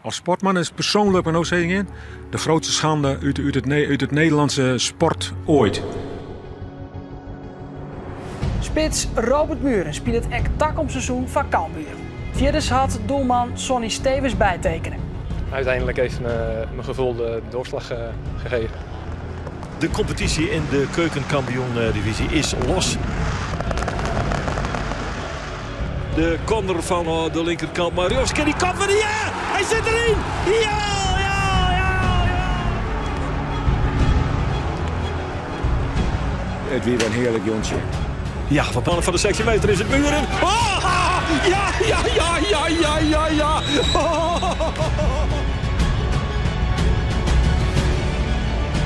Als sportman is persoonlijk, maar no sis ik de grootste schande uit het Nederlandse sport ooit. Spits Robert Mühren spilet ek takom seizoen foar Cambuur. Fierders hat doelman Sonny Stevens bytekene. Uiteindelijk heeft mijn gevoel de doorslag gegeven. De competitie in de keukenkampioen-divisie is los. De corner van de linkerkant. Marioski, die kant van ja! Hij zit erin! Ja, ja, ja, ja! It wie in hearlik jûntsje. Ja, van pannen van de 16 meter is het Mühren. Oh, ja, ja, ja, ja, ja, ja, ja. Oh.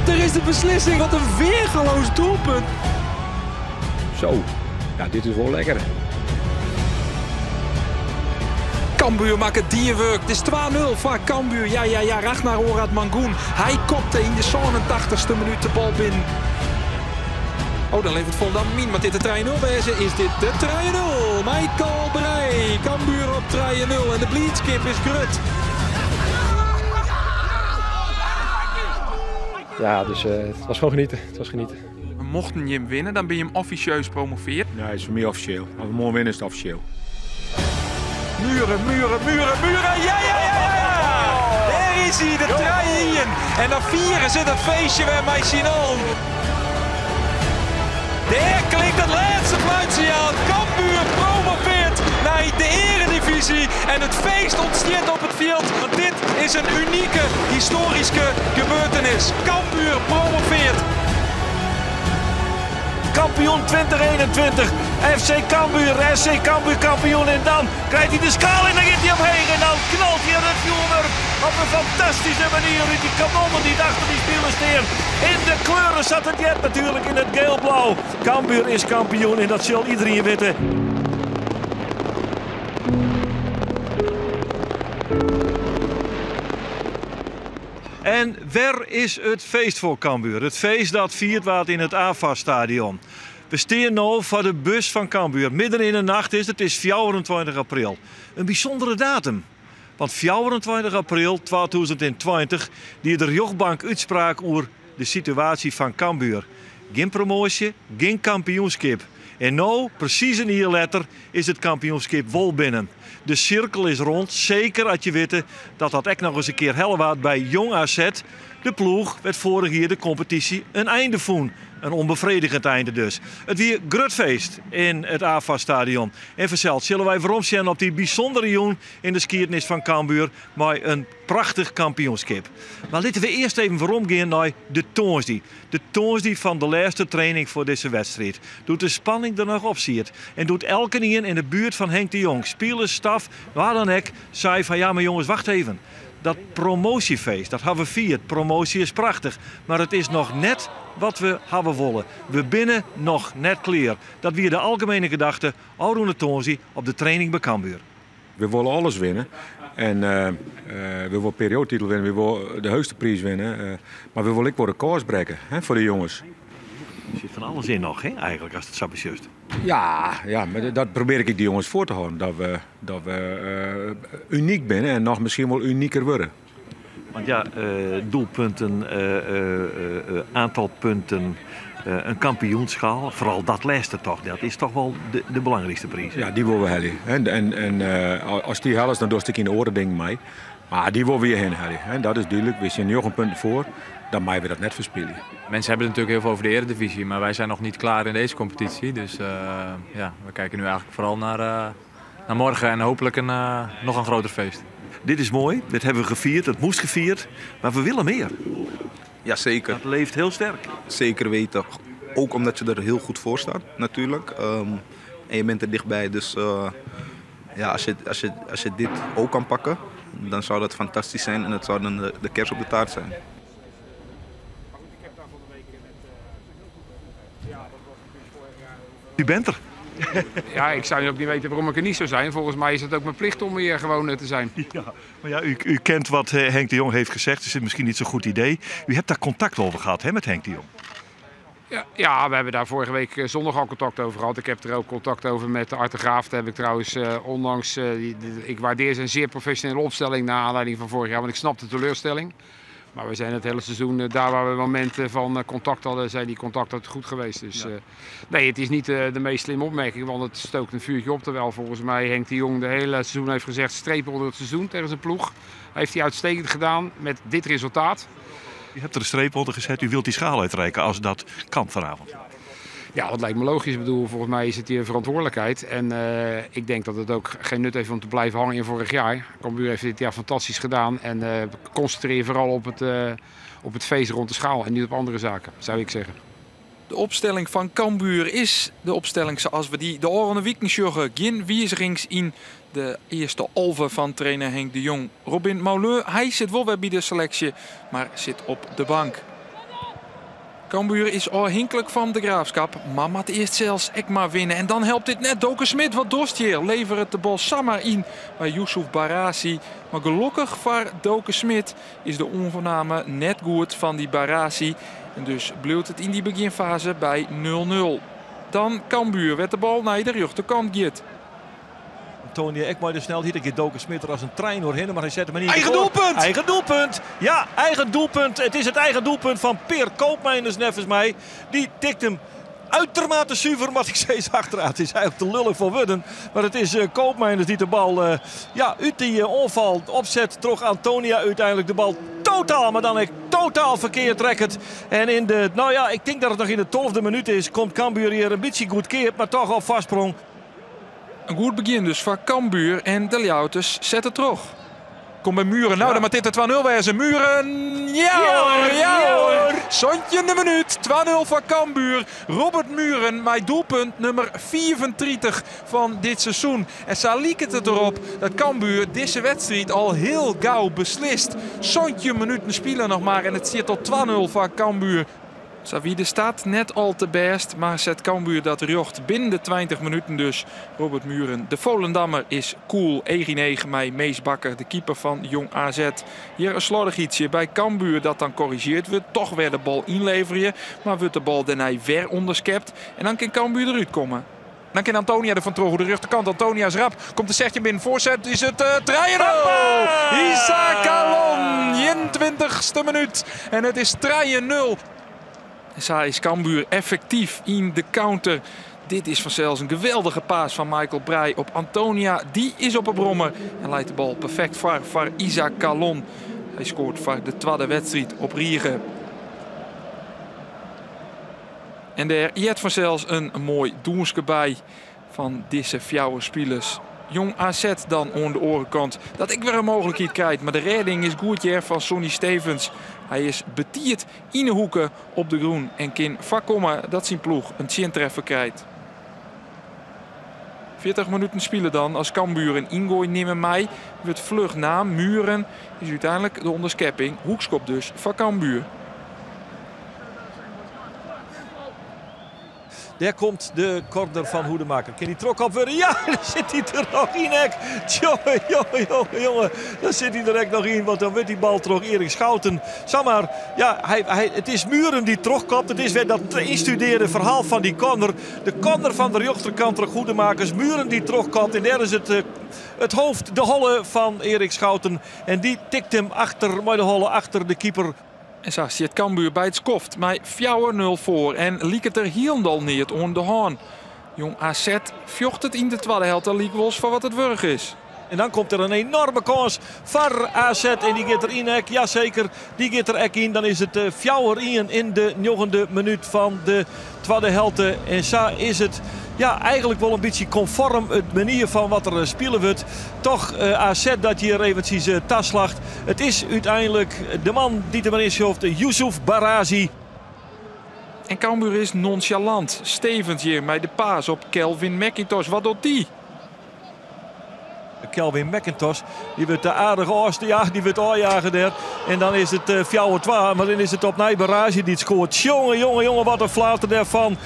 Er is de beslissing. Wat een weergaloos doelpunt. Zo, ja, dit is wel lekker. Cambuur makket dien wurk. It is 2-0 foar Cambuur. Ja, ja, ja. Ragnar Oratmangoen. Hy kopte yn de 87ste minút de bal binnen. Oh, dan leveret Volendam min. Mar dit de 3-0 wêze. Is dit de 3-0? Michael Breij. Cambuur op 3-0. En de blydskip is grut. Ja, dus het was gewoon genieten. Het was genieten. Mochten jim winne, dan binne jim offisjeus promovearre. Nee, het is voor mij officieel. Als we morgen winnen is het officieel. Mühren, Mühren, Mühren, Mühren. Ja, ja, ja, ja! Daar is hij, de 3-1. En dan vieren ze dat feestje weer met Sinan. Daar klinkt het laatste fluitsignaal. Cambuur promoveert naar de Eredivisie. En het feest ontstaat op het veld. Want dit is een unieke historische gebeurtenis. Cambuur promoveert. Kampioen 2021, FC Cambuur, SC Cambuur kampioen. En dan krijgt hij de schaal en dan gaat hij omheen. En dan knalt hij aan het vuurwerk op een fantastische manier. Uit die kanonnen die achter die spelers staan. In de kleuren zat het jet natuurlijk in het geel-blauw. Cambuur is kampioen en dat zal iedereen weten. En waar is het feest voor Cambuur? Het feest dat vierd wordt in het AFAS-stadion. We staan nu voor de bus van Cambuur. Midden in de nacht is het, het is 24 april. Een bijzondere datum. Want 24 april 2020 die de rjochtbank uitspraak over de situatie van Cambuur. Geen promotie, geen kampioenschap. En nu, precies een jaar later, is het kampioenschap wol binnen. De cirkel is rond, zeker als je weet dat dat ook nog eens een keer helle waard bij Jong AZ. De ploeg werd vorig jaar de competitie een einde voen. Een onbevredigend einde dus. Het weer grutfeest in het AFAS-stadion. En verzeld zullen wij waarom zijn op die bijzondere jong in de geschiedenis van Cambuur met een prachtig kampioenschap. Maar laten we eerst even waarom gaan naar de tongersdei. De tongersdei van de laatste training voor deze wedstrijd. Doet de spanning er nog op ziet. En doet elke een in de buurt van Henk de Jong, spelers, staf, waar dan ook, zei van ja maar jongens, wacht even. Dat promotiefeest, dat hebben we vierd. Promotie is prachtig, maar het is nog net wat we hebben willen. We binnen nog net klaar. Dat weer de algemene gedachte, Arun Tonzi op de training bij Cambuur. We willen alles winnen. En we willen periodetitel winnen, we willen de hoogste prijs winnen. Maar we willen ook wel records breken, hè, voor de jongens. Er zit van alles in nog, hè, eigenlijk, als het zo is. Ja, ja, maar dat probeer ik die jongens voor te houden. Dat we uniek zijn en nog misschien wel unieker worden. Want ja, doelpunten, aantal punten, een kampioenschaal. Vooral dat laatste toch, dat is toch wel de belangrijkste prijs. Ja, die willen we halen. En als die halen is, dan dorst ik in de oren ding mee. Maar die willen we heen halen. En dat is duidelijk, we zijn 9 punten voor. Dan mag we dat net verspillen. Mensen hebben het natuurlijk heel veel over de Eredivisie, maar wij zijn nog niet klaar in deze competitie. Dus we kijken nu eigenlijk vooral naar morgen en hopelijk nog een groter feest. Dit is mooi, dit hebben we gevierd, het moest gevierd, maar we willen meer. Jazeker. Dat leeft heel sterk. Zeker weten. Ook omdat je er heel goed voor staat natuurlijk. En je bent er dichtbij, dus als je dit ook kan pakken, dan zou dat fantastisch zijn en dat zou dan de kers op de taart zijn. U bent er. Ja, ik zou ook niet weten waarom ik er niet zou zijn. Volgens mij is het ook mijn plicht om hier gewoon te zijn. Ja, maar ja, u kent wat Henk de Jong heeft gezegd. Dus het is misschien niet zo'n goed idee. U hebt daar contact over gehad, hè, met Henk de Jong? Ja, we hebben daar vorige week zondag al contact over gehad. Ik heb er ook contact over met Art de Graaf. Daar heb ik trouwens onlangs... ik waardeer zijn zeer professionele opstelling naar aanleiding van vorig jaar. Want ik snap de teleurstelling. Maar we zijn het hele seizoen, daar waar we momenten van contact hadden, zijn die contacten goed geweest. Dus ja. Nee, het is niet de meest slimme opmerking, want het stookt een vuurtje op. Terwijl volgens mij Henk de Jong de hele seizoen heeft gezegd, streep onder het seizoen tegen zijn ploeg. Heeft hij uitstekend gedaan met dit resultaat. U hebt er een streep onder gezet, u wilt die schaal uitreiken als dat kan vanavond. Ja, dat lijkt me logisch. Ik bedoel, volgens mij is het je verantwoordelijkheid. En ik denk dat het ook geen nut heeft om te blijven hangen in vorig jaar. Cambuur heeft dit jaar fantastisch gedaan. En concentreer je vooral op het feest rond de schaal en niet op andere zaken, zou ik zeggen. De opstelling van Cambuur is de opstelling zoals we die de Oranje Weekend sjoggen. Geen wijzigings in de eerste alve van trainer Henk de Jong. Robin Mauleux, hij zit wel weer bij de selectie, maar zit op de bank. Cambuur is afhankelijk van de Graafschap, maar moet eerst zelfs Ekma winnen. En dan helpt dit net Doken Smit, wat dorst hier. Levert het de bal samar in bij Yusuf Barasi. Maar gelukkig voor Doken Smit is de onvername net goed van die Barasi. En dus bleef het in die beginfase bij 0-0. Dan Cambuur werd de bal naar de rechterkant giet. Antonia Ekma de snelheid. Ik Doken Smit er als een trein doorheen, maar hij zet hem niet. Eigen doelpunt! Eigen doelpunt! Ja, eigen doelpunt. Het is het eigen doelpunt van Peer Koopmeiners, neffens mij. Die tikt hem uitermate zuiver, maar ik steeds achteruit. Het is eigenlijk te lullig voor woorden. Maar het is Koopmeiners die de bal uit die onval opzet. Trok Antonia uiteindelijk de bal totaal, maar dan echt totaal verkeerd trekkend. En in de, nou ja, ik denk dat het nog in de 12e minuut is, komt Cambuur hier een beetje goed keert, maar toch al vastsprong. Een goed begin dus van Cambuur en de Ljouters zetten terug. Kom bij Mühren. Nou, dan maar dit de 2-0 wezen. Mühren. Ja hoor, ja hoor. Zontje in de minuut. 2-0 voor Cambuur. Robert Mühren, mijn doelpunt nummer 34 van dit seizoen. En zo liep het erop dat Cambuur deze wedstrijd al heel gauw beslist. Zontje minuten spelen nog maar en het zit tot 2-0 voor Cambuur. Savide staat net al te best, maar zet Cambuur dat jocht binnen de 20 minuten dus. Robert Mühren, de Volendammer, is cool. 1-9 mei Mees Bakker, de keeper van Jong AZ. Hier een slordig ietsje bij Cambuur dat dan corrigeerd wordt. Toch weer de bal inleveren, maar wordt de bal daarna weer onderschept. En dan kan Cambuur eruit komen. Dan kan Antonia er van terug, de rechterkant. Antonia is rap. Komt de zetje binnen. Voorzet is het 3-0. Isaac Kallon, 21ste minuut. En het is 3-0. Zij is Cambuur effectief in de counter. Dit is vanzelfs een geweldige paas van Michael Breij op Antonia. Die is op een brommer en leidt de bal perfect voor Isaac Kallon. Hij scoort voor de tweede wedstrijd op Riegen. En daar jet vanzelfs een mooi doenske bij van deze fjouwe spelers. Jong AZ dan aan de orenkant. Dat ik weer een mogelijkheid krijg. Maar de redding is goed hier van Sonny Stevens. Hij is betierd in de hoeken op de groen. En kan voorkomen dat zijn ploeg een chintreffer krijgt. 40 minuten spelen dan als Cambuur een ingooi nemen mij. Wordt vlug na Mühren is uiteindelijk de onderschepping. Hoekschop dus van Cambuur. Daar komt de corner van Hoedemaker. Kan die trok op worden? Ja, daar zit hij er nog in. Ek. Jongen, jongen, jongen, jongen. Daar zit hij direct nog in, want dan wordt die bal terug Erik Schouten. Zeg maar, ja, het is Mühren die terugkomt. Het is weer dat instudeerde verhaal van die corner. De corner van de rechterkant terug Hoedemakers. Mühren die terugkomt. En daar is het hoofd, de holle van Erik Schouten. En die tikt hem achter, mooi de holle achter de keeper. En zo zit Cambuur bij het skoft, maar 4-0 voor en liek het er hielendal niet om de haan. Jong AZ vocht het in de tweede helft al voor wat het wurg is. En dan komt er een enorme kans voor AZ en die gaat erin, ek. Jazeker, die gaat er ek in. Dan is het 4-1 in de 9e minuut van de tweede helft. En zo is het ja, eigenlijk wel een beetje conform het manier van wat er spelen wordt. Toch AZ dat hier eventjes tas slacht. Het is uiteindelijk de man die er maar in schoft, Yusuf Barazi. En Cambuur is nonchalant. Stevens hier met de paas op Kelvin McIntosh. Wat doet die? Kelvin McIntosh, dy wurdt aardich ôfst, ja, dy wurdt ôfjage dêr. En dan is it 4-2, mar dan is it opnij Barazi dy't skoart. Jonge, jonge, jonge, wat in flater dêr fan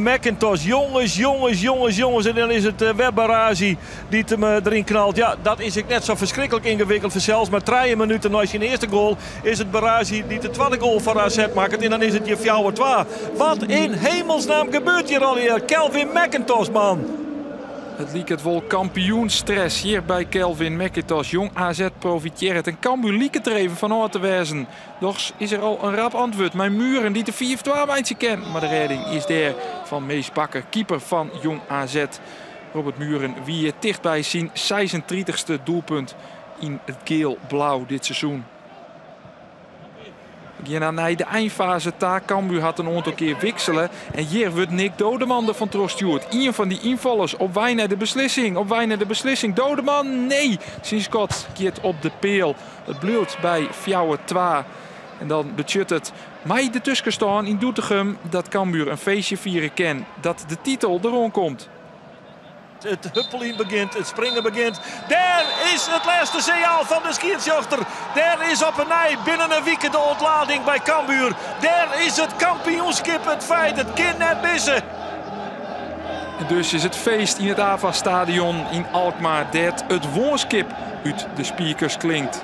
McIntosh. Jonges, jonges, jonges, jonges. En dan is it wer Barazi dy't him deryn knalt. Ja, dat is ek net sa ferskriklik yngewikkeld fansels. Mar trije minuten nei syn earste goal is it Barazi dy't de twadde goal foar AZ makket. En dan is it hjir 4-2. Wat in hemelsnaam gebeurt hjir allegear? Kelvin McIntosh, man. It liket wol kampioensstress hjir by Kelvin McIntosh. Jong AZ profitearret en Cambuur liket der even fan ôf te wêzen. Dochs is der al in rap antwurd mei Mühren dy't de 5-2 meitsje kin. Mar de rêding is dêr fan Mees Bakker, keeper fan Jong AZ. Robert Mühren wie tichtby syn 36ste doelpunt yn it giel-blau dit seizoen. We gean dan nei de einfaze ta. Cambuur hat in oantal kear wiksele en hjir wurdt Nick Doodeman derfan trochstjoerd. Ien fan dy ynfallers op wei nei de beslissing. Op wei nei de beslissing. Doodeman, nee! Syn skot giet op de peal. It bliuwt by 4-2. En dan betsjut it mei de tuskenstân yn Doetinchem dat Cambuur in feestje fiere kin dat de titel deroan komt. It huppeljen begjint, it springen begjint. Dêr is it lêste sinjaal fan de skiedsrjochter. Dêr is op 'e nij binnen in wike de ûntlading by Cambuur. Dêr is it kampioenskip it feit, it kin net misse. En dus is it feest yn it AFAS Stadion yn Alkmaar dêr't it woanskip út de speakers klinkt.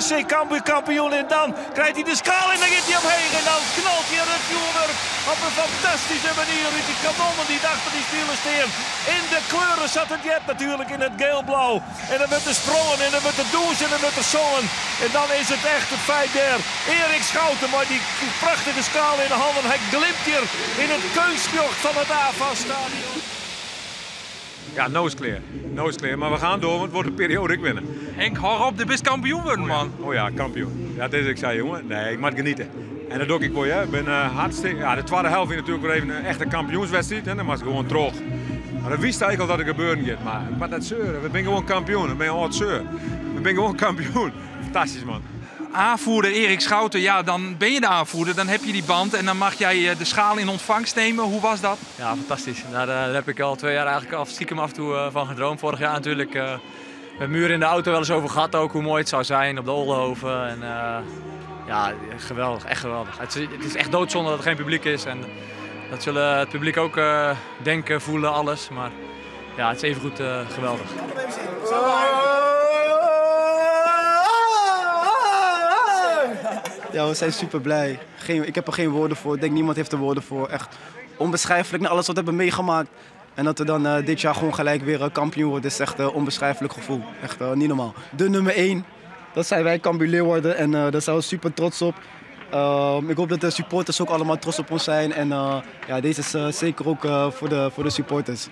SC Cambuur kampioen en dan krijt hy de skaal en dan giet hy omheech en dan knalt hy it fjoerwurk op in fantastyske manier út dy kanonnen dy't achter dy spilers stean. In de kleuren sa't it heart natuerlik yn it geel-blau. En dan wurdt der sprongen en dan wurdt der dûnse en dan wurdt der songen. En dan is it echt it feit dêr. Erik Schouten mei dy prachtige skaal yn de hannen. Hy glimt hjir yn it keunstljocht fan it AFAS Stadion. Ja, no is it klear. No is it klear. Mar we gean troch, want it wordt in perioade ek winne. Henk, hâld op, do bist kampioen wurden, man. Oh ja, kampioen. Ja, dat is ek sa, jonge. Nee, ik moat geniete. En dat doch ik wol, ja. Ik bin hartstikke... Ja, de twadde helte wie natuerlik wer even in echte kampioenswedstriid. Hè. Dan moatst gewoan troch. Mar dan witst eigentlik al dat it gebeuren giet. Mar ik moat net seuren. We binne gewoan kampioen. Ik bin âld seur. We binne gewoan kampioen. Fantastysk, man. Aanvoerder Erik Schouten, ja, dan ben je de aanvoerder. Dan heb je die band en dan mag jij de schaal in ontvangst nemen. Hoe was dat? Ja, fantastisch. Daar heb ik al 2 jaar eigenlijk stiekem af en toe van gedroomd. Vorig jaar natuurlijk met Mühren in de auto wel eens over gehad ook, hoe mooi het zou zijn op de Oldehove. En ja, geweldig, echt geweldig. Het is echt doodzonde dat er geen publiek is. En dat zullen het publiek ook denken, voelen, alles. Maar ja, het is evengoed geweldig. Ja, we zijn super blij. Ik heb er geen woorden voor. Ik denk niemand heeft er woorden voor. Echt onbeschrijfelijk na alles wat we hebben meegemaakt. En dat we dan dit jaar gewoon gelijk weer kampioen worden, is echt een onbeschrijfelijk gevoel. Echt niet normaal. De nummer 1, dat zijn wij, Cambuur Leeuwarden. En daar zijn we super trots op. Ik hoop dat de supporters ook allemaal trots op ons zijn. En ja, deze is zeker ook voor de supporters.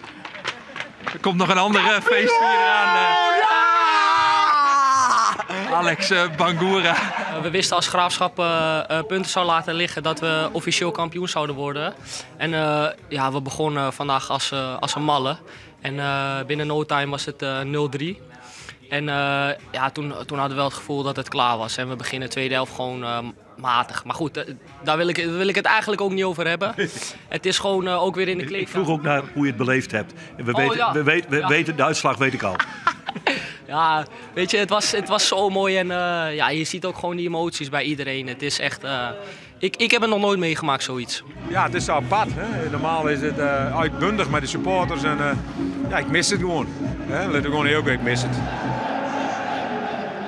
Er komt nog een andere feestvier aan. Alex Bangura. We wisten als Graafschap punten zou laten liggen dat we officieel kampioen zouden worden. En we begonnen vandaag als een malle. En binnen no time was het 0-3. En toen hadden we wel het gevoel dat het klaar was. En we beginnen de tweede helft gewoon matig. Maar goed, daar wil ik het eigenlijk ook niet over hebben. Het is gewoon ook weer in de Ik kleedkamer. vroeg ook naar hoe je het beleefd hebt. En we weten, de uitslag weet ik al. Ja, het was zo mooi. En je ziet ook gewoon die emoties bij iedereen. Het is echt... Ik heb het nog nooit meegemaakt, zoiets. Ja, het is zo apart. Hè? Normaal is het uitbundig met de supporters. En ik mis het gewoon. Hè? Let ik gewoon heel goed, ik mis het.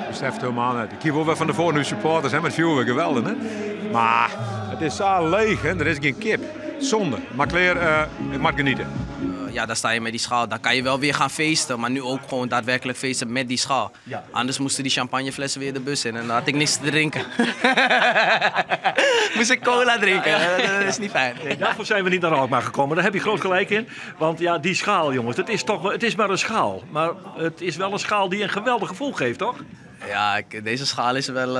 Beseft helemaal net. Ik kies wel weer van de voor nu supporters, hè, met vuurwerk, geweldig. Hè? Maar het is zo leeg, hè? Er is geen kip. Zonde. Maar Claire, ik mag genieten. Ja, daar sta je met die schaal. Daar kan je wel weer gaan feesten, maar nu ook gewoon daadwerkelijk feesten met die schaal. Anders moesten die champagneflessen weer de bus in en dan had ik niks te drinken. Moest ik cola drinken, dat is niet fijn. Nee, daarvoor zijn we niet naar Alkmaar gekomen, daar heb je groot gelijk in. Want die schaal, jongens, dat is toch wel, het is maar een schaal. Maar het is wel een schaal die een geweldig gevoel geeft, toch? Ja, deze schaal is wel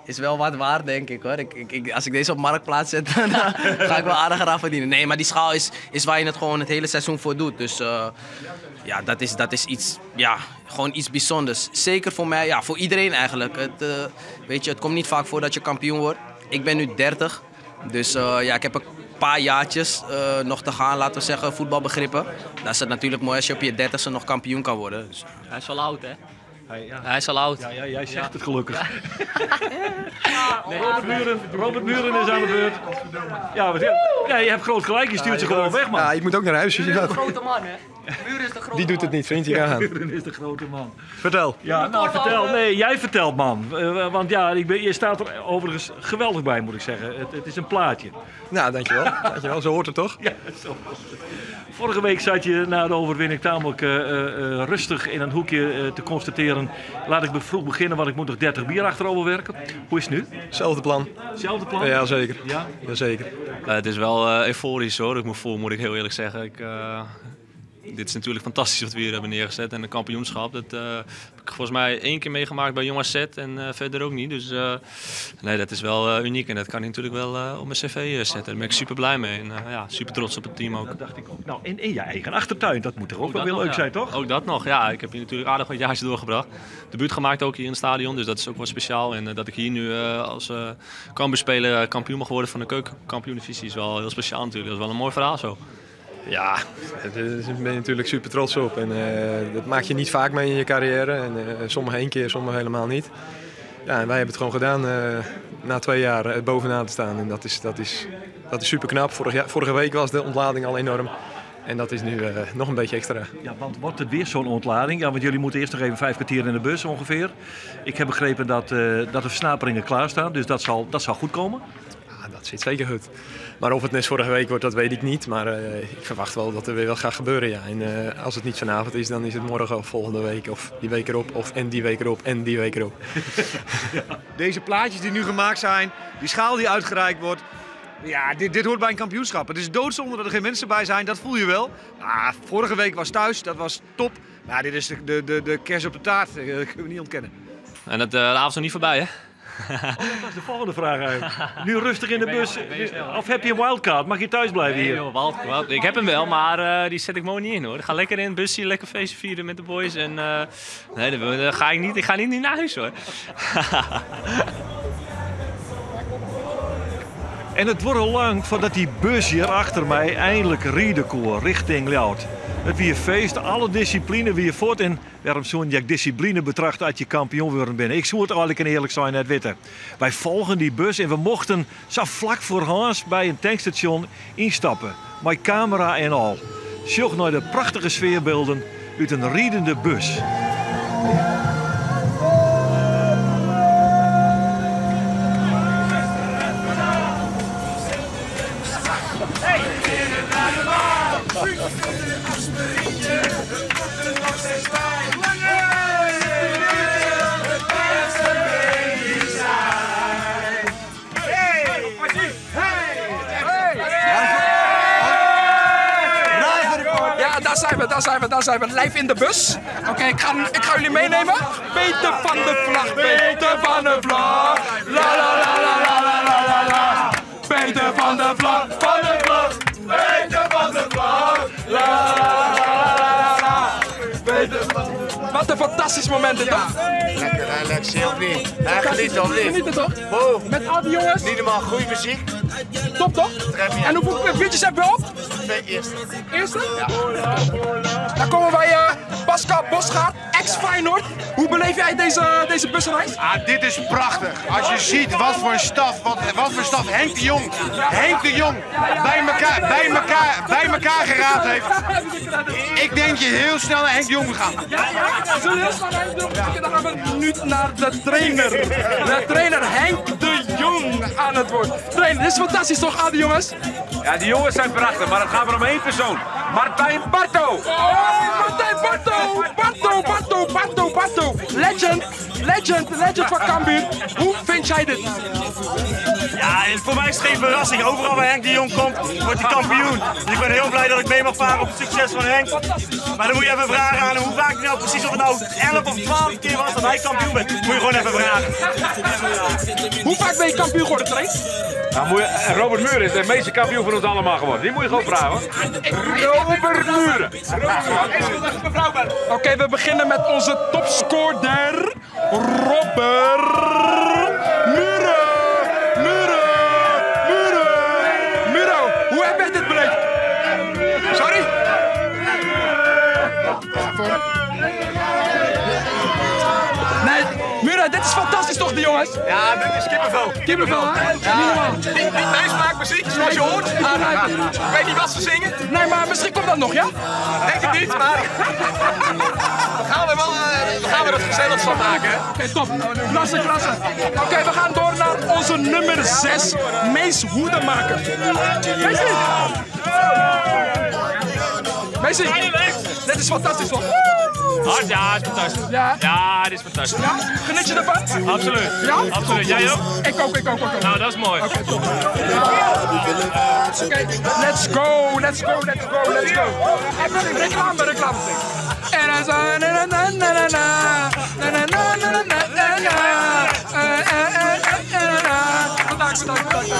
Is wel wat waard, denk ik hoor. Ik, ik, als ik deze op Marktplaats zet, dan ga ik wel aardig eraan verdienen. Nee, maar die schaal is, is waar je het gewoon het hele seizoen voor doet. Dus ja, dat is iets, ja, gewoon iets bijzonders. Zeker voor mij, ja, voor iedereen eigenlijk. Het, weet je, het komt niet vaak voor dat je kampioen wordt. Ik ben nu 30, dus ja, ik heb een paar jaartjes nog te gaan, laten we zeggen, voetbalbegrippen. Dan is het natuurlijk mooi als je op je 30ste nog kampioen kan worden. Dus. Hij is al oud, hè? Ja. Hij is al oud. Ja, jij zegt het gelukkig. Ja. Nee. Robert Muren is aan de beurt. Ja, ja, je hebt groot gelijk, je stuurt ze gewoon weg, man. Ja, ik moet ook naar huis. Muren is de grote man, hè? Muren is de grote Die doet het niet, vriend. Ja, Muren is de grote man. Vertel. Ja, nou, vertel. Nee, jij vertelt, man. Want ja, je staat er overigens geweldig bij, moet ik zeggen. Het is een plaatje. Nou, dankjewel. Dankjewel. Zo hoort het toch? Ja, zo hoort het. Vorige week zat je na de overwinning tamelijk rustig in een hoekje te constateren. Laat ik vroeg beginnen, want ik moet nog 30 bier achterover werken. Hoe is het nu? Zelfde plan. Zelfde plan? Ja, zeker. Ja? Jazeker. Het is wel euforisch hoor, ik me voel, moet ik heel eerlijk zeggen. Dit is natuurlijk fantastisch wat we hier hebben neergezet. En de kampioenschap, dat heb ik volgens mij 1 keer meegemaakt bij Jong AZ en verder ook niet. Dus nee, dat is wel uniek en dat kan ik natuurlijk wel op mijn cv zetten. Daar ben ik super blij mee en ja, super trots op het team ook. Dat dacht ik ook. Nou, en in je eigen achtertuin, dat moet er ook wel weer leuk zijn, toch? Ook dat nog, ja. Ik heb hier natuurlijk aardig wat jaartjes doorgebracht. Debuut gemaakt ook hier in het stadion, dus dat is ook wel speciaal. En dat ik hier nu als Cambuurspeler kampioen mag worden van de keukenkampioen-divisie is wel heel speciaal natuurlijk. Dat is wel een mooi verhaal zo. Ja, daar ben je natuurlijk super trots op. En dat maak je niet vaak mee in je carrière. En sommige 1 keer, sommige helemaal niet. Ja, en wij hebben het gewoon gedaan na 2 jaar bovenaan te staan. En dat is super knap. Vorige week was de ontlading al enorm. En dat is nu nog een beetje extra. Ja, want wordt het weer zo'n ontlading? Ja, want jullie moeten eerst nog even 5 kwartier in de bus ongeveer. Ik heb begrepen dat de versnaperingen klaarstaan. Dus dat zal goed komen. Ja, dat zit zeker goed. Maar of het net vorige week wordt, dat weet ik niet. Maar ik verwacht wel dat er weer wat gaat gebeuren. Ja. En als het niet vanavond is, dan is het morgen of volgende week. Of die week erop, of en die week erop, en die week erop. Ja. Deze plaatjes die nu gemaakt zijn, die schaal die uitgereikt wordt. Ja, dit hoort bij een kampioenschap. Het is doodzonde dat er geen mensen bij zijn, dat voel je wel. Ah, vorige week was thuis, dat was top. Maar dit is de kers op de taart, dat kunnen we niet ontkennen. En dat, de avond is nog niet voorbij, hè? Oh, dat was de volgende vraag eigenlijk. Nu rustig in de bus. Of heb je een wildcard? Mag je thuis blijven hier? Nee, joh, ik heb hem wel, maar die zet ik mooi niet in hoor. Ik ga lekker in het busje, lekker feestje vieren met de boys. En, nee, dan ga ik niet. Ik ga niet naar huis hoor. En het wordt al lang voordat die bus hier achter mij eindelijk rijden kon richting Ljouwert. Het weer feest, alle discipline weer voort. En waarom zo'n je discipline betracht dat je kampioen worden binnen? Ik zou het eigenlijk en eerlijk zijn net weten. Wij volgen die bus en we mochten zo vlak voor Hans bij een tankstation instappen. Met camera en al. Zocht naar de prachtige sfeerbeelden uit een riedende bus. Daar zijn we. Live in de bus. Oké, ik ga jullie meenemen. Peter van de Vlag, Peter van de Vlag. La la la la la la la la. Peter van de Vlag, van de Vlag. Peter van de Vlag. La la la la la. Peter van de Vlag. Wat een fantastisch moment dit, toch? Lekker, hè, lekker, of niet? Hè, geniet of niet? Genieten toch? Wow. Met al die jongens. Niet normaal, goede muziek. Top toch? En hoeveel biertjes hebben we op? 2 eerste. Eerste? Ja. Dan komen wij Pascal Bosgaard, ex-Feyenoord. Hoe beleef jij deze busreis? Ah, dit is prachtig. Als je ziet wat voor een staf, wat voor staf Henk de Jong, bij elkaar geraapt heeft. Ik denk je heel snel naar Henk de Jong moet gaan. Ja, ja. Zullen we heel snel naar Henk de Jong? Oké, dan gaan we nu naar de trainer. De trainer Henk de Jong aan het woord. Trainer, dit is fantastisch toch, al die jongens? Ja, die jongens zijn prachtig, maar het gaat maar om één persoon. Martijn Barto! Oh, Martijn Barto! Barto, Barto, Barto, Barto! Legend, legend, legend van Cambuur. Hoe vind jij dit? Ja, en voor mij is het geen verrassing. Overal waar Henk de Jong komt, wordt hij kampioen. Dus ik ben heel blij dat ik mee mag varen op het succes van Henk. Maar dan moet je even vragen aan hoe vaak nou precies, of het nou 11 of 12 keer was dat hij kampioen werd. Moet je gewoon even vragen. Hoe vaak ben je kampioen geworden, Trace? Nou, moet je, Robert Muren is de meeste kampioen van ons allemaal geworden. Die moet je gewoon vragen hoor. Robert Muren. Oké, we beginnen met onze topscorer, Robert Muren. Muren, Muren, Muro. Hoe heb jij dit beleefd? Sorry? Nee, Mura, dit is fantastisch toch, die jongens? Ja, dit is kippenvel. Kippenvel, hè? Ja. Niet normaal. Niet, niet mijn smaakmuziek, zoals je hoort. Maar, ik weet niet wat ze zingen. Nee, maar misschien komt dat nog, ja? Denk het niet, maar we gaan er wel we gaan er het gezellig van maken. Hè? Oké, top. Klasse, klasse. Oké, we gaan door naar onze nummer 6, Mees Hoedemaker. Meesie! Meesie, dit is fantastisch, toch? Hard, ja, het is fantastisch. Ja? Ja, dit is fantastisch. Ja? Geniet je ervan? Absoluut. Ja? Absoluut. Jij ook? Ik ook, ik ook, ik ook. Nou, dat is mooi. Oké, top. Oké, let's go, let's go, let's go, let's go. Even reclame, reclame. En dan zo, na na na na na na, na na na na na na na, eh, eh, eh, eh, na. Bedankt, bedankt, bedankt.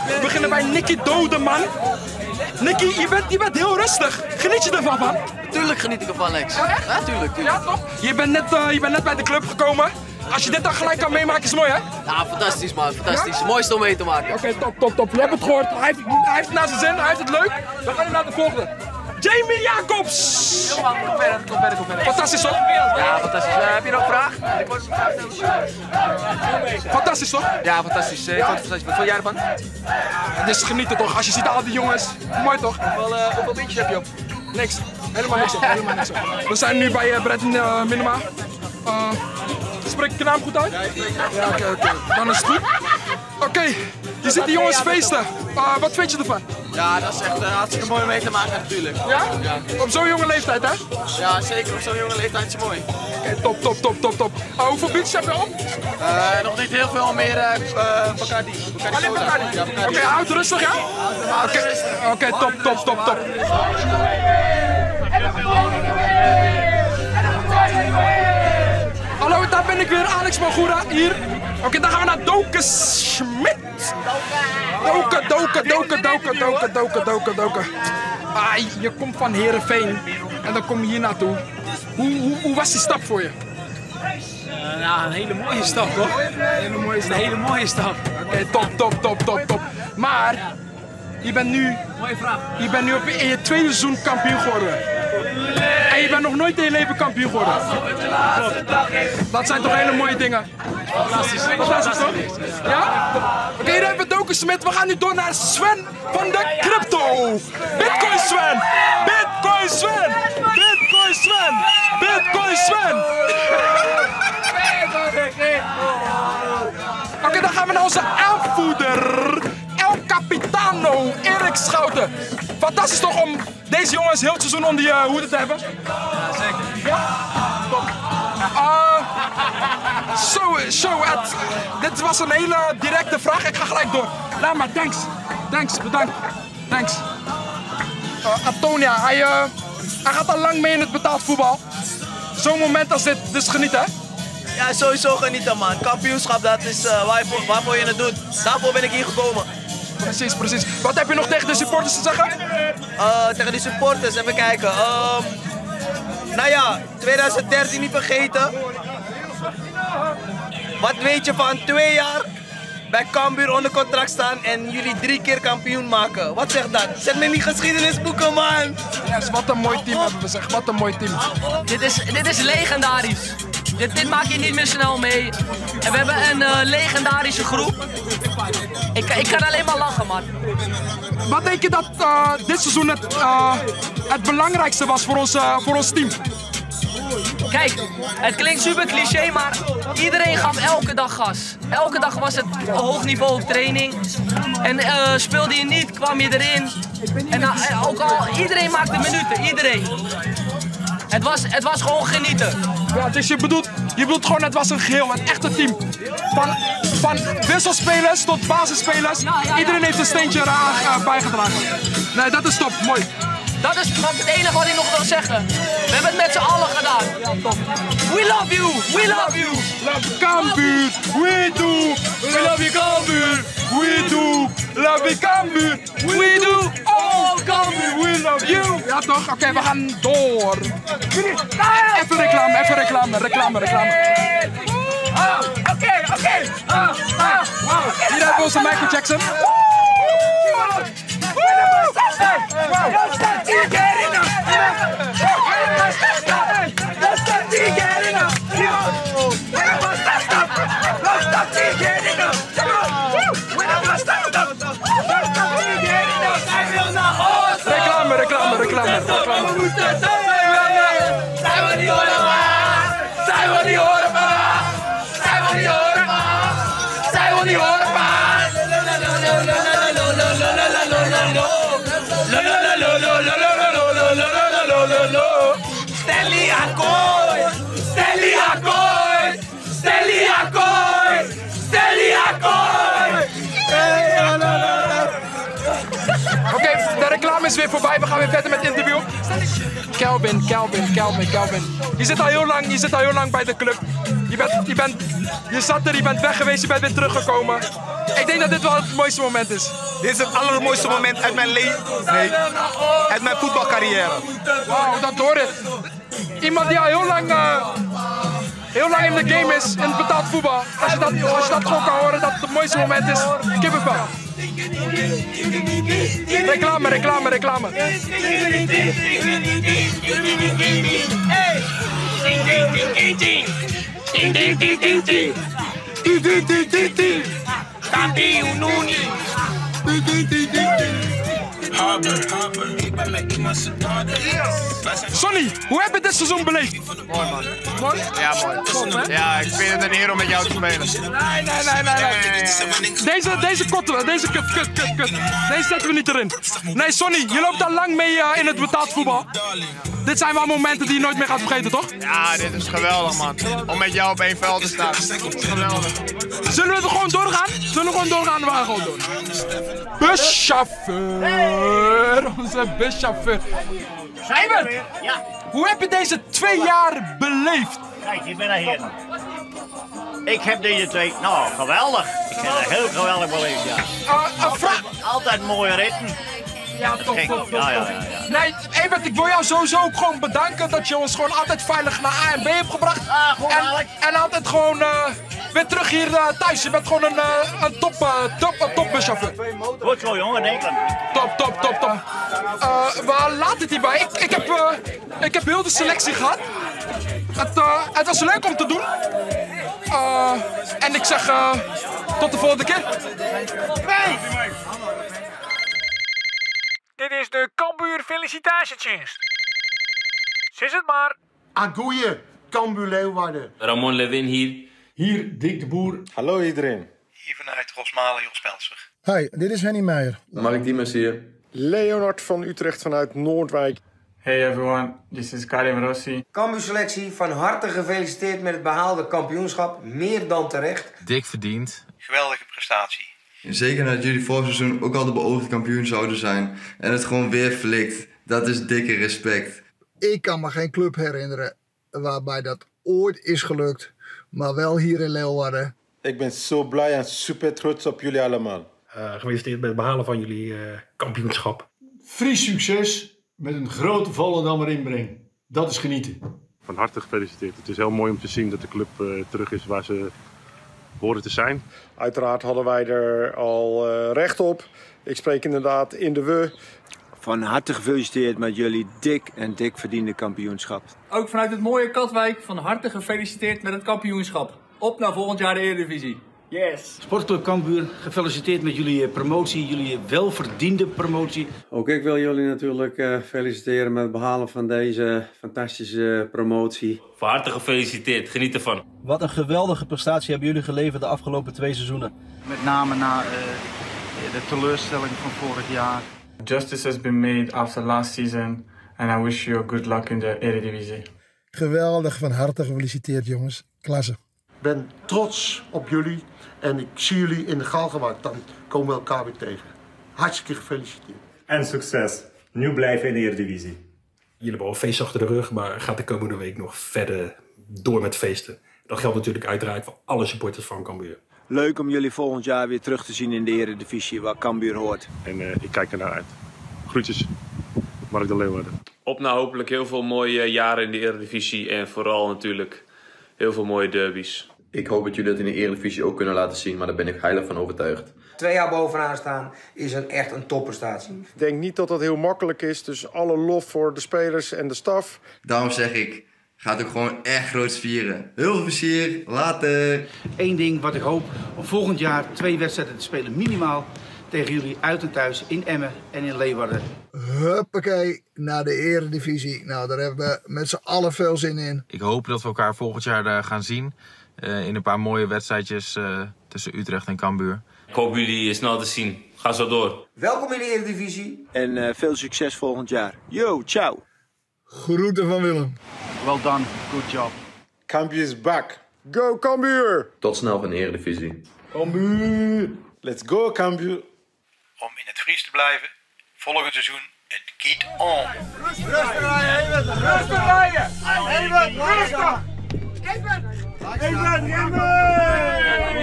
We beginnen bij Nicky Dodeman. Nicky, je bent heel rustig. Geniet je ervan, man? Tuurlijk geniet ik ervan, Lex. Ja, echt? Ja, tuurlijk, tuurlijk. Ja, toch? Je bent net bij de club gekomen. Als je dit dan gelijk kan meemaken, is mooi, hè? Ja, fantastisch man, fantastisch. Mooiste om mee te maken. Oké, top, top, top. Je hebt het gehoord. Hij heeft het naar zijn zin, hij heeft het leuk. We gaan nu naar de volgende. Jamie Jacobs! Kom verder, kom verder, kom verder. Fantastisch, toch? Ja, fantastisch. Heb je nog een vraag? Fantastisch, toch? Ja, fantastisch. Ik vond het fantastisch. Wat vond jij ervan? Het is genieten, toch? Als je ziet al die jongens. Mooi, toch? Hoeveel biertjes heb je op? Niks. Helemaal niks op. Helemaal niks op. We zijn nu bij Brett Minema. Spreek ik de naam goed uit? Ja, oké, oké. Dan is het goed. Oké, je ziet de jongens feesten. Wat vind je ervan? Ja, dat is echt hartstikke mooi om mee te maken natuurlijk. Ja? Op zo'n jonge leeftijd, hè? Ja, zeker op zo'n jonge leeftijd is het mooi. Oké, top, top, top, top, top. Hoeveel biertjes heb je op? Nog niet heel veel meer Bacardi. Alleen Bacardi? Ja, Bacardi. Oké, houd rustig, ja? Oké, top, top, top, top. Hallo, daar ben ik weer, Alex Magura, hier. Oké, dan gaan we naar Doke Schmidt. Doke, Doke, Doke, Doke, Doke, Doke, Doke, Doke. Ah, je komt van Heerenveen en dan kom je hier naartoe. Hoe was die stap voor je? Nou, een hele mooie stap, toch? Een hele mooie stap. Een hele mooie stap. Oké, top, top, top, top, top. Maar je bent nu, Mooie vraag. je bent nu op, in je tweede seizoen kampioen geworden. En je bent nog nooit in je leven kampioen geworden. Dat zijn toch hele mooie dingen. Fantastisch. Fantastisch, toch? Ja? Oké, hier hebben we Doken Smit. We gaan nu door naar Sven van de Crypto. Bitcoin Sven! Bitcoin Sven! Bitcoin Sven! Bitcoin Sven! Oké, dan gaan we naar onze aanvoerder. El Capitano, Erik Schouten. Fantastisch toch om deze jongens heel het seizoen onder je hoede te hebben? Ja, zeker. Ja? Top. Zo, dit was een hele directe vraag. Ik ga gelijk door. Laat maar, thanks. Thanks, bedankt. Thanks. Antonia, hij gaat al lang mee in het betaald voetbal. Zo'n moment als dit, dus genieten, hè? Ja, sowieso genieten man. Kampioenschap, dat is waarvoor je het doet. Daarvoor ben ik hier gekomen. Precies, precies. Wat heb je nog tegen de supporters te zeggen? Tegen de supporters, even kijken. Nou ja, 2013 niet vergeten. Wat weet je van 2 jaar bij Cambuur onder contract staan en jullie 3 keer kampioen maken? Wat zegt dat? Zet me in die geschiedenisboeken, man! Yes, wat een mooi team hebben we, zeg. Wat een mooi team. Dit is legendarisch. Dit maak je niet meer snel mee. En we hebben een legendarische groep. Ik kan alleen maar lachen, man. Wat denk je dat dit seizoen het belangrijkste was voor ons team? Kijk, het klinkt super cliché, maar iedereen gaf elke dag gas. Elke dag was het hoog niveau op training. En eh, speelde je niet, kwam je erin. En eh, ook al, iedereen maakte minuten, iedereen. Het was, het was gewoon genieten. Ja, dus je bedoelt, je bedoelt gewoon, het was een geheel, een echte team. Van, van wisselspelers tot basisspelers. Iedereen heeft een steentje eraan eh, bijgedragen. Nee, dat is top, mooi. Dat is het enige wat ik nog wil zeggen. We hebben het met z'n allen gedaan. We love you, we love you. Love Cambuur, we do. We love you Cambuur, we do. Love you Cambuur, we do. Oh Cambuur, we love you. Ja toch? Oké, we gaan door. Even reclame, even reclame, reclame, reclame. Ah, Oké, oké. Ah, ah. Hier hebben we onze Michael Jackson. Reclame, reclame, reclame, reclame. Zij wil niet horen, pa. Zij wil niet horen, pa. Zij wil niet horen, pa. Zij wil niet horen, pa. Stanley Akkooi! Stanley Akkooi! Stanley Akkooi! Stanley Akkooi! Oké, de reclame is weer voorbij. We gaan weer verder met het interview. Kelvin, Kelvin, Kelvin, Kelvin. Je zit al heel lang, je zit al heel lang bij de club. Je, bent, je, bent, je zat er, je bent weg geweest, je bent weer teruggekomen. Ik denk dat dit wel het mooiste moment is. Dit is het allermooiste moment uit mijn leven. Nee, uit mijn voetbalcarrière. Wauw, dat hoor ik. Iemand die al heel lang, eh, heel lang in de game is, in het betaald voetbal. Als je dat, als je dat gewoon kan horen, dat het het mooiste moment is. Kippenvel. Reclame, reclame, reclame. Sonny, hoe heb je dit seizoen beleefd? Mooi man. Mooi? Ja, mooi. Top, hè? Ja, ik vind het een eer om met jou te spelen. Nee, nee, nee, nee. nee. Deze, deze kotten we. Deze kut, kut, kut, kut. Deze zetten we niet erin. Nee, Sonny, je loopt al lang mee eh, in het betaald voetbal. Dit zijn wel momenten die je nooit meer gaat vergeten, toch? Ja, dit is geweldig man. Om met jou op één veld te staan. Geweldig. Zullen we er gewoon doorgaan? Zullen we gewoon doorgaan? We gaan gewoon door. Buschauffeur. Onze buschauffeur. Herbert, Ja. hoe heb je deze twee jaar beleefd? Kijk, ik ben er hier. Ik heb deze twee, nou geweldig. Ik heb het heel geweldig beleefd, ja. altijd, altijd mooie ritten. Ja, top, ging- top, top. ja, ja, top. ja, ja. Nee, Evert, ik wil jou sowieso ook gewoon bedanken dat je ons gewoon altijd veilig naar A en B hebt gebracht. en, en altijd gewoon eh, weer terug hier eh, thuis. Je bent gewoon een, eh, een top, eh, top, een topbuschauffeur. Goed zo, jongen, denk ik. Top, top, top, top. Eh, waar laat het hierbij? Ik, ik, heb, eh, ik heb heel de selectie gehad. Het, eh, het was leuk om te doen. Eh, en ik zeg eh, tot de volgende keer. Dit is de Cambuur Felicitatiedienst. Zis het maar. Agoeie, Cambuur Leeuwarden. Ramon Lewin hier. Hier Dick de Boer. Hallo iedereen. Hier vanuit Rosmalen, Jos Pelser. Hi, dit is Henny Meijer. Mark Diemers hier. Leonard van Utrecht vanuit Noordwijk. Hey everyone, this is Karim Rossi. Cambuur selectie, van harte gefeliciteerd met het behaalde kampioenschap. Meer dan terecht. Dik verdiend. Geweldige prestatie. Zeker nadat jullie vorig seizoen ook al de beoogde kampioen zouden zijn. En het gewoon weer flikt. Dat is dikke respect. Ik kan me geen club herinneren waarbij dat ooit is gelukt. Maar wel hier in Leeuwarden. Ik ben zo blij en super trots op jullie allemaal. gefeliciteerd met het behalen van jullie eh, kampioenschap. Fries succes met een grote Volendammer inbreng. Dat is genieten. Van harte gefeliciteerd. Het is heel mooi om te zien dat de club eh, terug is waar ze horen te zijn. Uiteraard hadden wij er al eh, recht op. Ik spreek inderdaad in de we. Van harte gefeliciteerd met jullie dik en dik verdiende kampioenschap. Ook vanuit het mooie Katwijk van harte gefeliciteerd met het kampioenschap. Op naar volgend jaar de Eredivisie. Yes. Sportclub Cambuur, gefeliciteerd met jullie eh, promotie, jullie welverdiende promotie. Ook ik wil jullie natuurlijk eh, feliciteren met het behalen van deze fantastische promotie. Van harte gefeliciteerd, geniet ervan. Wat een geweldige prestatie hebben jullie geleverd de afgelopen twee seizoenen. Met name na eh, de teleurstelling van vorig jaar. Justice has been made after last season and I wish you good luck in the Eredivisie. Geweldig, van harte gefeliciteerd jongens. Klasse. Ik ben trots op jullie en ik zie jullie in de Galgenwaard. Dan komen we elkaar weer tegen. Hartstikke gefeliciteerd. En succes. Nu blijven in de Eredivisie. Jullie hebben al een feest achter de rug, maar gaat de komende week nog verder door met feesten. Dat geldt natuurlijk uiteraard voor alle supporters van Cambuur. Leuk om jullie volgend jaar weer terug te zien in de Eredivisie waar Cambuur hoort. En eh, ik kijk ernaar uit. Groetjes, Mark de Leeuwarden. Op naar hopelijk heel veel mooie jaren in de Eredivisie en vooral natuurlijk heel veel mooie derbies. Ik hoop dat jullie dat in de Eredivisie ook kunnen laten zien, maar daar ben ik heilig van overtuigd. Twee jaar bovenaan staan is een, echt een topprestatie. Ik denk niet dat dat heel makkelijk is, dus alle lof voor de spelers en de staf. Daarom zeg ik, ga het ook gewoon echt groots vieren. Heel veel plezier, later! Eén ding wat ik hoop, om volgend jaar twee wedstrijden te spelen minimaal tegen jullie uit en thuis in Emmen en in Leeuwarden. Huppakee, naar de Eredivisie. Nou, daar hebben we met z'n allen veel zin in. Ik hoop dat we elkaar volgend jaar eh, gaan zien. eh, in een paar mooie wedstrijdjes eh, tussen Utrecht en Cambuur. Ik hoop jullie snel te zien. Ga zo door. Welkom in de Eredivisie. En eh, veel succes volgend jaar. Yo, ciao! Groeten van Willem. Well done, good job. Cambuur is back. Go Cambuur! Tot snel van de Eredivisie. Cambuur! Let's go Cambuur! Om in het Fries te blijven, volgend seizoen het kiet on. Rustig rijden, Evert! Rustig rijden! Evert, rustig! Evert! Evert, remmen!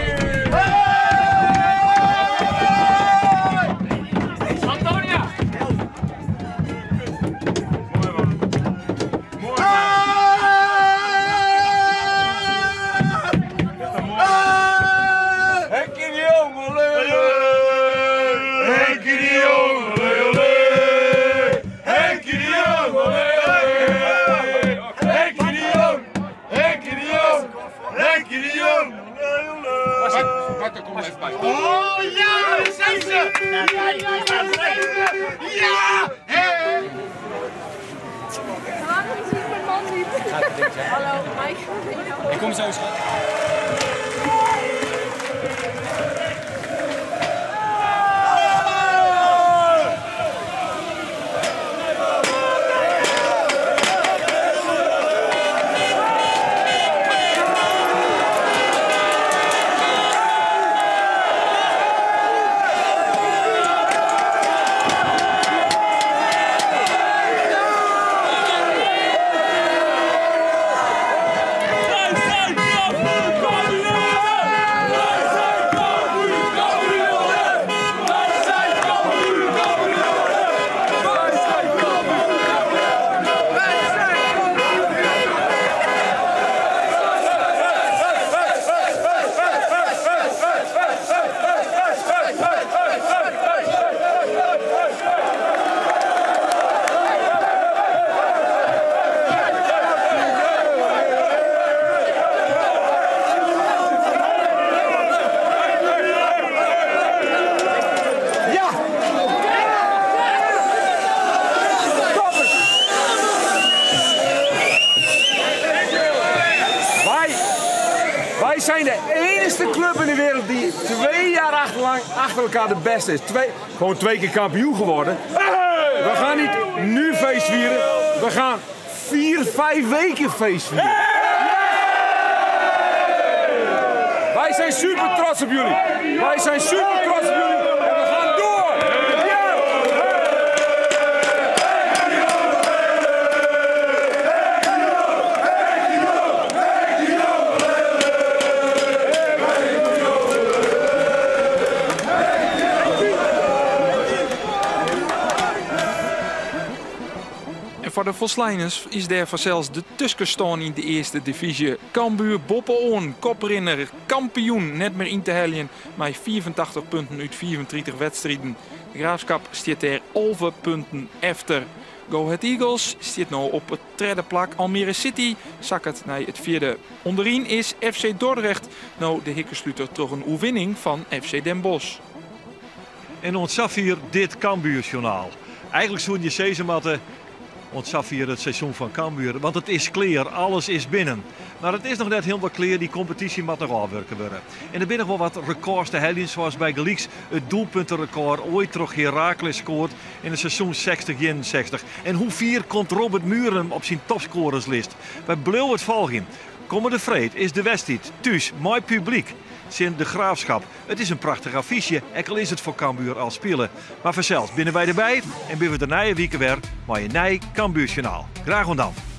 Antonia! Henkie de Jong, olé, olé. Henkie de Jong, olé, olé. Henkie de Jong, olé, olé. Henkie de Jong, Henkie de Jong, Henkie de Jong, olé, olé. Mark, kom even bij. Oh ja, daar zijn ze! Ja, daar zijn ze! Ja! Hé! Waarom zie ik mijn man niet? Hallo, Mike. Ik kom zo, schat. Ja! Wij, wij zijn de enige club in de wereld die twee jaar achterlang achter elkaar de beste is. Twee, gewoon twee keer kampioen geworden. We gaan niet nu feest vieren. We gaan vier, vijf weken feest vieren. Wij zijn super trots op jullie. Wij zijn super trots op jullie. En we gaan door. Ja! En voor de Voslijners is daar zelfs de tussenstand in de eerste divisie. Cambuur Boppeoon, koprinner, kampioen, net meer in te heljen. Maar 84 punten uit 34 wedstrijden. De Graafschap staat er 11 punten efter. Go Ahead Eagles stiet no op it tredde plak, Almere City sakket nei it fjirde. Underyn is FC Dordrecht no de hikkesluter troch in oerwinning fan FC Den Bosch. En oant safier dit Cambuursjoernaal. Eigenlik soene je sizze moatte, oant safier it seizoen fan Cambuur, want it is klear, alles is binnen. Mar it is noch net hielendal klear, dy kompetysje moat noch ôfwurke wurde. En der binne noch wol wat rekôrs te heljen, sa as bygelyks it doelpunterekôr oait troch Heracles skoard yn it seizoen 60-61. En hoe fier komt Robert Mühren op syn topscoreslist? Wy bliuwe it folgjen. Kommende freed is de wedstriid thús mei publyk tsjin De Graafschap. It is in prachtich affysje, ek al is it foar Cambuur al spile. Mar fansels binne wy derby en binne we der nije wike wer mei in nij Cambuursjoernaal. Graach oant dan.